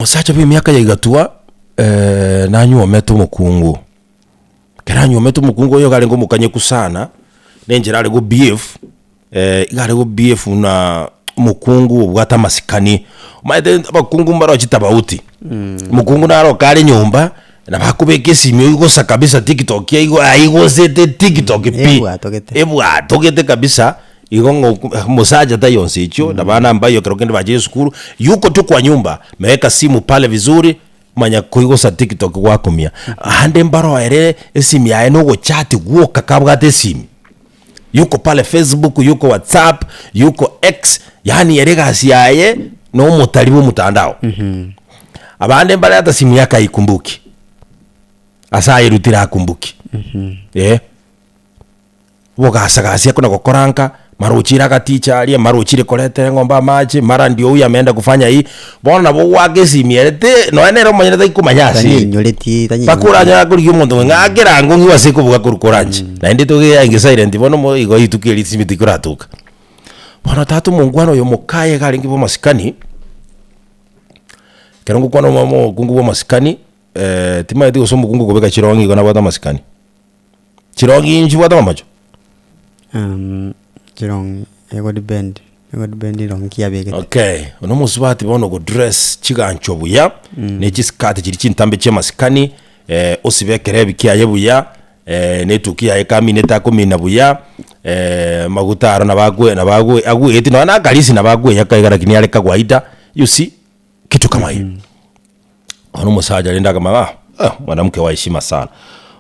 Omosacha bw'emiaka ya igatwa nanyuomete omokungu, ekero anyuomete omokungu oyo iga arenge omokanyeku sana, na enchera are go behave, iga are go behave buna omokungu obwate amasikani. Omanyete abakungu mbaro chitabauti, omokungu naro okare nyomba, nabo akobeka esimi oigosa kabisa tiktok aigo aigosete tiktok pi, Ebwatogete. ebwatogete kabisa. Igo ng'a omosacha taiyo onsi echio, na abana mbayo ekero kende bachire esukuru, yuko tu kwa nyumba, meweka simu pale vizuri, manya koigosa tiktok gwakumia. Ande mbaro ere esimi yaye na ogochati gwoka kabwate esimi. Yuko pale Facebook, yuko WhatsApp, yuko X, yaani ere egasi yaye na omotari bwa omotandao. Abande mbare hata simu yake haikumbuki, ase ayerutire hakumbuki, eh. Obogasagasia kona gokora nka, mara ochire agaticha aria, mara ochire koretera eng'ombe amache, mara ndio huyu ameenda kufanya hii, bono nabo ogoaka esimi ere ti nonya nere omonyene taikomanya ase ere. Tanyenyoreti, Mpaka tanyenyoreti. oranyore akorigia omonto ng'a ng'a akera ango ng'iwe ase ekobuga korwa koranche. Naende togeange silent bono mo igo rituko eri esimi tikoratoka. Bono tata omongwana oyo mokaye iga arenge bwa amasikani, ekero ngokwana omo omokungu bwa amasikani, timanyeti gose omokungu okobeka chirong'i igo nabwate amasikani. Chirong'i nchibwate amamocho? Chirong'i ego depend, ego depend rirong'i ki abegete. Okay, one omosubati bono ogodress chiganchwa buya, ne chiskirt chiria chintambe chia amasikani, osibe ekerebi kiaye buya, na etuki yaye ekaminete akomina buya, amaguta aro nabo akwe nabo agwe agweti nonya na akarisi nabo akweyaka iga lakini are kawaida, you see, kitu kama hiyo. Bono omosacha rende akamanya ng'a ah, mwanamke wa heshima sana.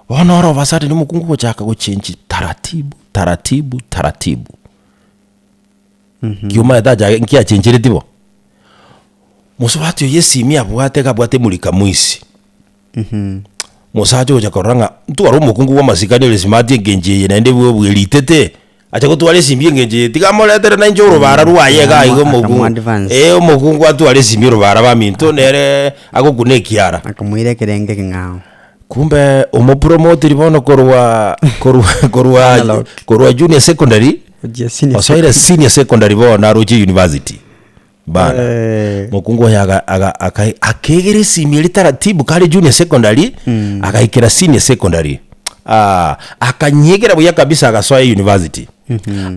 Bono oro obasati na omokungu gochaka gochenji taratibu taratibu taratibu. Ki omanyete achake nki achenchereti bo? Mosubati oyo esimi abwate iga abwate emurika mwisi. Mosacha ogocha korora ng'a ntware omokungu bwa amasikani ore smart engencho eye naende bwe bweritete. Acha gotwara esimbi engencho eye, tiga amoretere nainche orobara rwaye iga iga omokungu. Akamu-advance. Eh, omokungu atware esimbi orobara baminto nere agokuna ekiara. Akamoira ekerenge ekeng'ao. Kumbe omopromotiri bono korwa korwa korwa Analog. korwa junior secondary, Gochia senior osoire senior secondary bono aroche university. Bana, Eh. mokungu oyo aga aga aka akegera esimi eria taratibu kare junior secondary, agaikera senior secondary. Ah, akanyegera buya kabisa agasoa university.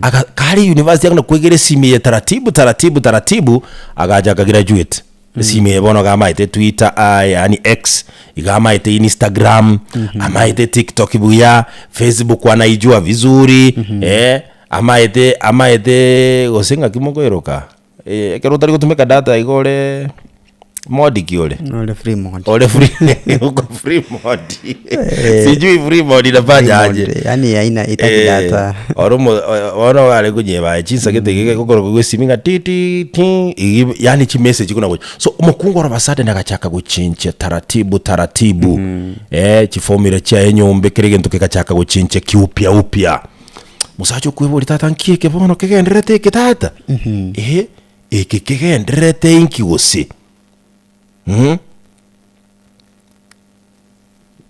Aga kare university akona kwegera esimi eye taratibu taratibu taratibu, agacha aka graduate. Esimi eye bono iga amaete Twitter ah yaani X, iga amaete Instagram, amaete TikTok buya, Facebook anaijua vizuri, eh, amaete amaete gose ng'aki mokoeroka. Ekero otari gotumeka data igo ore mode ki ore? Ore free mode. Ore free uko free mode. Sijui free mode inafanya aje. Mode, yaani haina haitaki Eh, data. oro omo- o- bono are konyeba chinsa gete iga egokoroka gwa esimi ng'a ti ti ti igi yaani chimessage kona gocha. So omokungu oro of a sudden agachaka gochenchia taratibu taratibu. Eh, chifomira chiaye nyomba ekere egento kegachaka gochenchia kiupya upya. Mosacha okweboria tata nki eke bono kegendererete eke tata? Eh, eke kegendererete inki gose? Mh.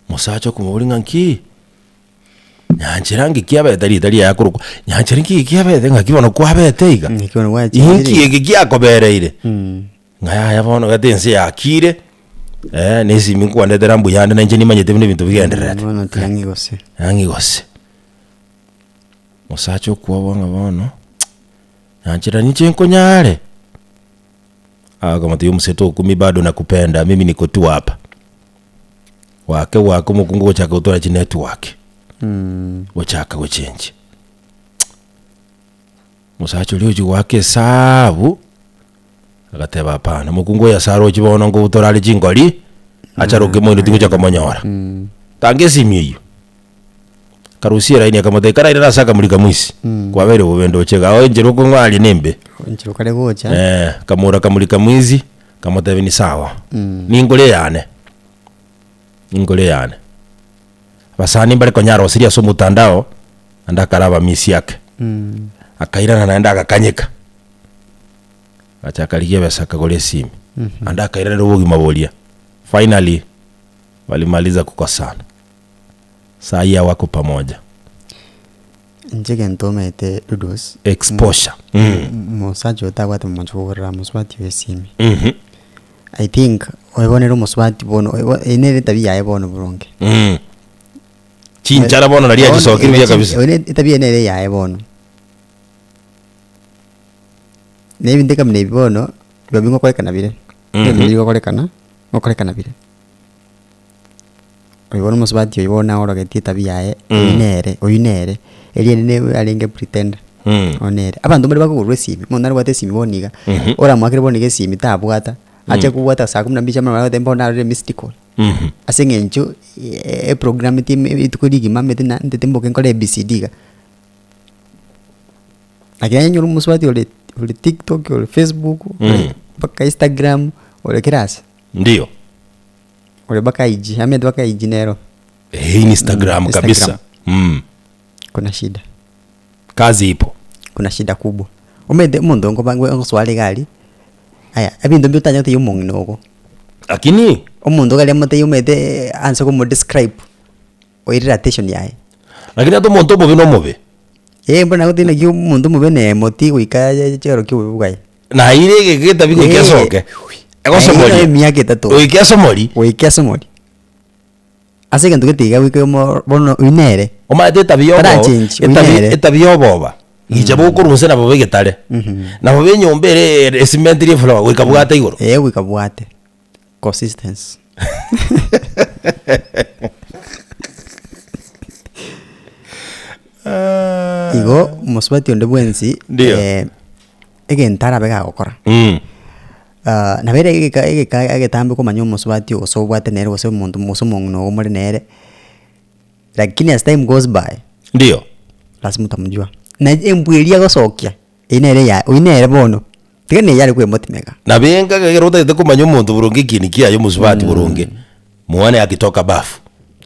Mosacha okomoboria ng'a nki? Nyanchera nki kiabete rieta riaye akorokwa, nyanchera nki eke kiabete ng'aki bono kwabete iga? Naki bono gwachenchire Inki iga? eke kiakobereire? Ng'a yaya bono gete ense yakire, na esimi nkwandetera mbuya ande na inche nimanyete buna ebinto bigendererete. Bono tiga ng'igose. Ng'a ng'igose. Mosacha okwoboa ng'a bono, nyanchera ninche nkonyare? Akamotebia omoseto okumi bado nakupenda mimi niko tu hapa. Gwake gwake omokungu gochaka gotora chinetwork, gochaka gochenjia. Mosacha oria ochia goaka esabu, agateba hapana, omokungu oyo ase aroche bono nkobutora are chingori, acharoke moino tingocha komonyora. Tanga esimi eyio. Akarusia eraini akamotebia, karairane ase akamurika mwisi, kwabeire bobe ndoche iga, oo enchera okong'aa aria nembe. Enchera okare gocha. Eh, akamura akamurika mwizi, akamotebia ni sawa, ningore eyane, ningore eyane. Abasani mbare konya arosirie ase omotandao, naende akaraba misi ake. Akairana naende agakanyeka, agacha akarigia ebesa akagora esimi, naende akairanera obogima boria. Finally, walimaliza kukosana. Sai hawako pamoja. Inche egento omanyete Dudos, Exposure. Mm. mosacha oyo tabwate omochie kogorera mosubati oyo esimi. Mhm. I think. Oyo bono nere omosubati bono, oyo bo eye nere etabia yaye bono boronge. Mm. Chinchara bono naria Bono, achisokire buya kabisa. Oyo ne etabia nere eyaye bono. Na ebinto kama ebi bono, biba bigokorekana bire, ebinto Mhm. bigokorekana, ngokorekana bire. Oyo bono omosubati oyo bono aorogetie etabia yaye, oywo Mm. nere, oywo nere, erio ere ne arenge pretender, Mm. oyo nere. Abanto mbare bakogorwa esimi, omonto nare obwate esimi bono iga, Mhm. oramoakere bono iga esimi tabwata, ache kobwata saa kumi na mbili chia marogoba agoteba bono narorire missed call. Mhm. Ase eng'encho eprogrametie rituko rigima omanyete na ntete mboke nkore ABCD iga. Lakini onye onyore omosubati ore ore tiktok, ore facebook, ore Mm. mpaka instagram, ore kera ase, Ndio. ore mpaka IG, amanyete mpaka IG nero, Eh, Instagram Mm, kabisa. Instagram. Mm. kuna shida, Kazi ipo. kuna shida kubwa. Omanyete omonto nkoba ngosoa iga aria, aya ebinto mbire otanyare gotebia omong'ina ogo. Lakini Omonto iga aria amotebie omanyete anse komodescribe, oirire attention yaye. lakini ata omonto omobe na omobe. Eh mbuna nagotebia naki omonto omobe nere moti goika chioro kia obobe bwaye. Naire egeka getabi goika Eh, esoke. naire Egosomoria. emiaka etato. Goika esomori. Goika esomori. Ase egento gete iga goika omo bono oywo nere. Omanyete etabi ya oboba, Tarachengi, oywo etabi nere. etabi ya oboba, gicha bokorwa inse nabo begetare. Nabo be enyomba ere ere esimentiri efloor goika bwate igoro. Eh goika bwate. Consistency. Igo mosubati onde bwensi, Ndio. egento arabe gagokora, Mm. nabo ere egeka egeka egetambe komanya omosubati gose obwate nere gose omonto gose omong'ina ogo more nere, lakini as time goes by, Ndio. lazima utamjua. Na embwa eria agosokia, eywo nere eyaye oywo nere bono, tiga neywo are koemotimeka. Nabo enka ekero otagete komanya omonto boronge ekieni kiaye omosubati boronge, muone akitoka bafu.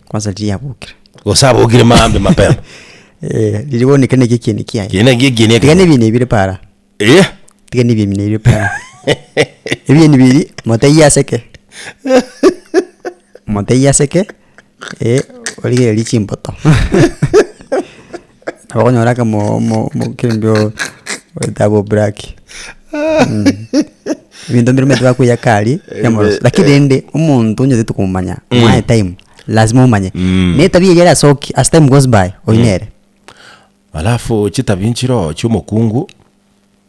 Kwanza riria abokire. Gose abokire maambia mapema. Eh, riria bono ekero nakio ekieni kiaye. Ekieni nakio ekieni Tiga ekero. nebieni bire para. Eh. Tiga nebieni bire para. Ebieni biria, motebie aseke, motebie aseke, eh, origererie chimboto. Nabo okonyora akamo mo mokembio oetabo black. Ebinto mbire omanyete bakoiyaka aria, yamoroso. Lakini rende, omonto onyarete tokomomanya, mwaye time, lazima omanye. Mm. Na etabia eria erasoki as time goes by, oyio nere. Alafu chitabi nchiroo chia omokungu,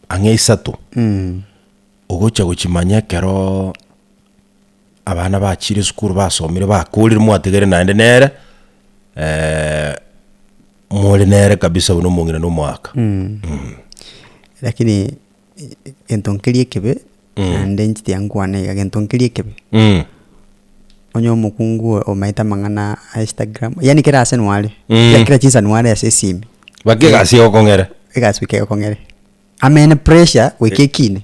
ang'e isato, ogocha gochimanya ekeroo abana bachire esukuru basomire bakorire mwatigere naende nere, more nere kabisa buna omong'ina na omoaka. Lakini egento nkeria ekebe, naende inche tiga nkwane iga, egento nkeria ekebe, onye omokungu omaete amang'ana a instagram, yaani kera ase noare, kera kera chinsa noare ase esimi. Baka egasi egokong'ere. Egasi goika egokong'ere, amene pressure goika ekine.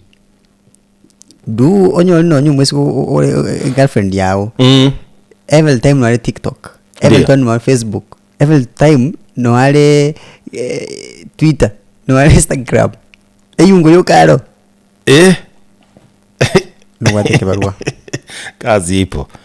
Du onyore nonye omosike ore egirlfriend yago, every time nore tiktok, every Ndio. time nore facebook, every time nore twitter, nore instagram, eyungo yoka aro. Eh. Nobwate ekebarua. Kazi ipo.